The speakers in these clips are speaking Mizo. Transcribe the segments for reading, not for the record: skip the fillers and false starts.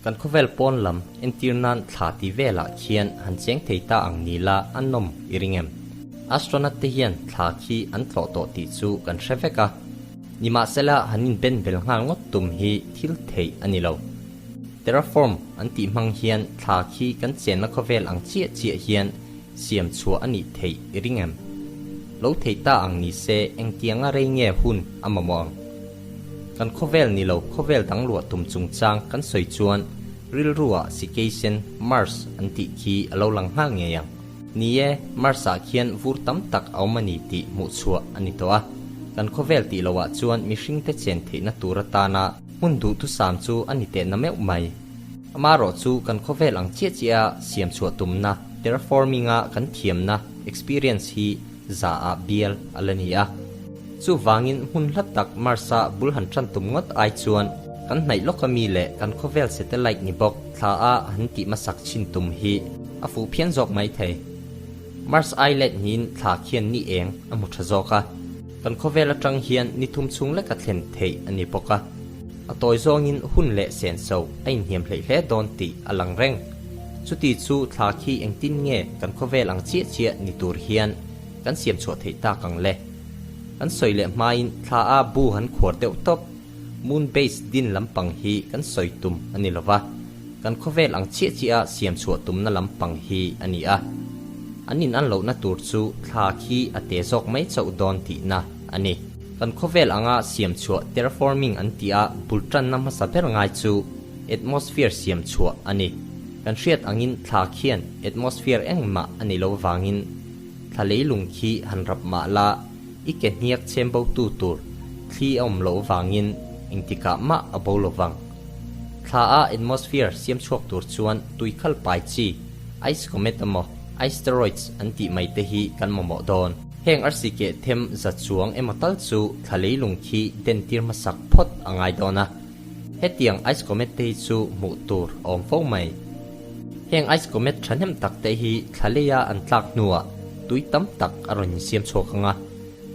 Kan khawvel pawn lam entir nan thla ti velah khian han cheng thei ta ang ni la a nawm i ring em? Astronaut te hian thla khi an tlawh tawh tih chu kan hre vek a. Nimahsela han inben bel nghal ngawt tum hi thil theih a ni lo. Terraform an tih hmang hian thla khi kan chenna khawvel ang chiah chiah hian siam chhuah a nih theih i ring em? Lo thei ta ang ni se engtianga rei nge hun a mamawh ang? Kan khawvel ni lo khawvel dang luah tum chungchang kan sawi chuan rilruah Sikeisen, Mars, an tih khi a lo lang nghal ngei ang. Ni e, Mars-ah khian vur tam tak a awm a ni tih hmuh chhuah a ni tawh a. Kan khawvel tih loah chuan mihringte chen theihna tur atana hmun duhthusam chu a ni tehna meuh mai. Amaherawh chu kan khawvel ang chiah chiah a siam chhuah tumna, terraforming-a kan thiamna, experience, hi za ah bial a la ni a. Chuvangin hmun hla tak Mars-a bul han tan tum ngawt ai chuan kan hnaih lawk ami leh kan khawvel satellite ni bawk thla a han tih hmasak chhin tum hi a fuh phian zawk mai thei. Mars Island niin thla khian ni eng a hmu tha zawk a, kan khawvel atang hian ni thum chhung leka thlen theih a ni bawk a. A tawi zawngin hun leh senso a inhniam hleih hle dawn tih a lang reng. Chuti chu thla khi engtin nge kan khawvel ang chiah chiah ni tur hian kan siam chhuah theih tak ang le? Kan sawi leh hmain thla a bu han khuar deuh tawp, moon base din lampang hi kan sawi tum a ni lova, kan khawvel ang chiah chiah a siam chhuah tumna lampang hi a ni a. An in an lohna tur chu thla khi a te zawk mai chauh dawn tihna a ni. Kan khawvel anga siam chhuah terraforming an tih a bul tanna hmasa ber ngai chu atmosphere siam chhuah a ni. Kan hriat angin thla khian atmosphere engmah a ni lo vangin thla leilung khi han rap mah la i ke hniak chhem bo tu tur thli a awm loh vangin engtikah mah a bo lo vang. Thla a atmosphere siam chhuak tur chuan tui khal pai chi ice comet emaw asteroids an tih mai te hi kan mamawh dawn. Heng arsi keh them za chuang emaw tal chu thla leilung khi den tir hmasak phawt a ngai dawn a. Hetiang ice comet te hi chu hmuh tur a awm fo mai. Heng ice comet thahnem tak te hi thla leia an tlak hnuah tui tam tak a rawn insiam chhuak ang a.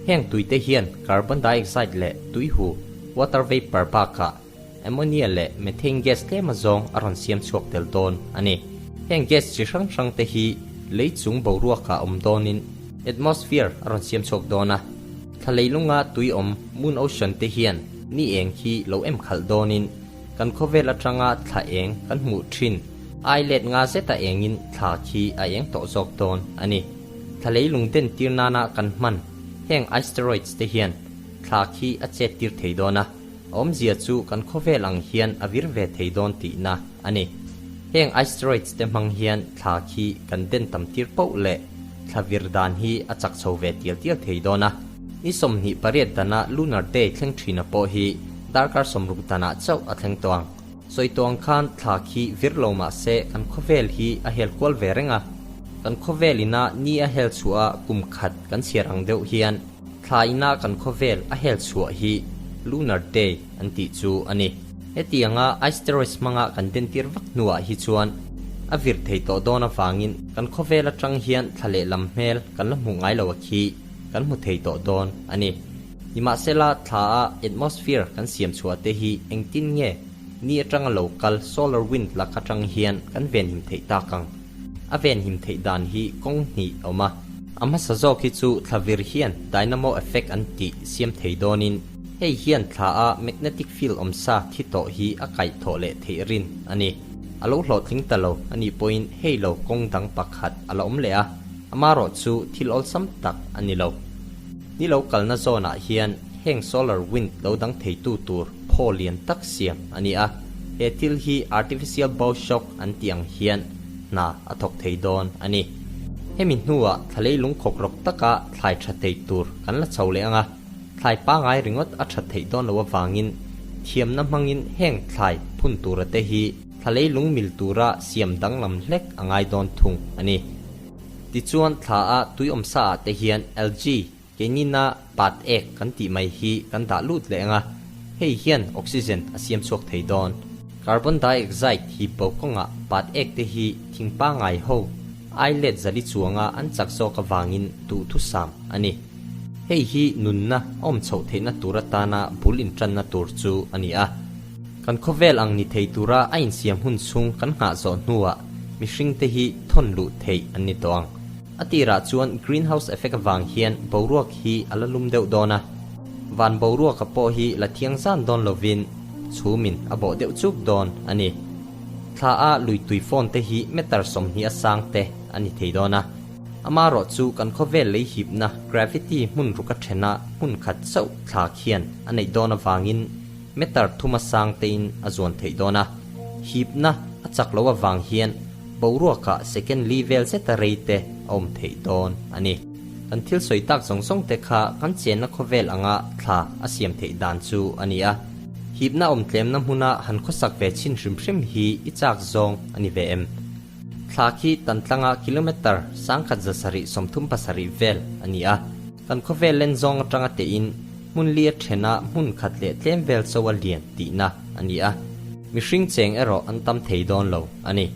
Heng tui te hian carbon dioxide leh tuihu, water vapour, bakah ammonia leh methane gas tlem azawng a rawn siam chhuak tel dawn a ni. Heng gas chi hrang hrang te hi lei chung boruakah awm dawnin atmosphere a rawn siam chhuak dawn a. Thla leilunga tui awm Moon Ocean te hian ni eng hi lo em khalh dawnin kan khawvel atanga thla eng kan hmuh thin ai let nga zeta engin thla khi a eng tawh zawk dawn a ni. Thla leilung den tir nana kan hman heng asteroids te hian thla khi a chet tir thei dawn a, a awmzia chu kan khawvel ang hian a vir ve thei dawn tihna a ni. Heng asteroids te hmang hian thla khi kan den tam tir poh leh thla vir dan hi a chak chho ve tial tial thei dawn a. Ni 28 dana Lunar Day thleng thina pawh hi darkar 60 danah chauh a thleng tawh ang. Sawi tawh ang khan thla khi vir lo mah se kan khawvel hi a hel kual ve reng a. Kan khawvel ina ni a hel chhuah a kum khat kan chhiar ang deuh hian thla ina kan khawvel a hel chhuah hi Lunar Day an tih chu a ni. Hetianga asteroids hmanga kan dentir vak hnuah hi chuan a vir thei tawh dawn avangin kan khawvel atang hian thla lehlam hmel kan la hmuh ngai lo a khi kan hmu thei tawh dawn a ni. Nimahsela thla a atmosphere kan siam chhuah te hi engtin nge ni atanga lo kal solar wind lak atang hian kan venhim theih tak ang? A venhim theih dan hi kawng hnih a awm a. A hmasa zawk hi chu thla vir hian dynamo effect an tih siam thei dawnin hei hian thla a magnetic field awm sa thi tawh hi a kaih thawh leh theih rin a ni. A lo hlawhtling ta lo a nih pawhin hei lo kawng dang pakhat a la awm leh a, amarawh chu thil awlsam tak a ni lo. Ni lo kalna zawnah hian heng solar wind lo dang theitu tur phaw lian tak siam a ni a, he thil hi artificial bow shock an tih ang hian hna a thawk thei dawn a ni. Hemi hnuah thla leilung khawk rawk taka thlai tha thei tur kan la chho leh ang a, thlai pangai ringawt a that theih dawn loh avangin thiamna hmangin heng thlai phun tura te hi thla leilung mil tura siam danglam hlek a ngai dawn thung a ni. Tichuan thla a tui awmsa ah te hian algae keinina pat ek kan tih mai hi kan dah lut leh ang a, hei hian oxygen a siam chhuak thei dawn. Carbon dioxide hip bo kawngah pat ek te hi thing pangai ho ai let zali chuanga an chak zawk avangin duhthusam a ni. Hei hi nunna a awm chhoh theihna tur atana bul intanna tur chu a ni a. Kan khawvel ang ni thei tura a insiam hun chhung kan nghah zawh hnuah mihringte hi thawn luh theih an ni tawh ang. A tirah chuan greenhouse effect avang hian boruak hi a la lum deuh dawn a, van boruaka pawh hi la thiang zan dawn lovin chhumin a bawh deuh chuk dawn a ni. Thla a lui tui phone te hi meter 20 a sang te a ni thei dawn a. Amarawh chu kan khawvel lei hipna gravity hmun ruk a thena hmun khat chauh thla khian a neih dawn avangin meter thuma sang tein a zuan theih dawn a. Hipna a chak loh avang hian boruakah second li vel zeta rei te a awm theih dawn a ni. Kan thil sawi tak zawng zawng te kha kan chenna khawvel anga thla a siam theih dan chu a ni a. Hipna awm tlemna hmuna han khawsak ve chhin hrim hrim hi i chak zawng a ni ve em? Thla khi tan tlanga kilometre 1737 vel a ni a. Kan khawvel len zawng atanga tein hmun li a thena hmun khat leh tlem vel chaw a lian tihna a ni a. Mihring cheng erawh an tam thei dawn lo a ni.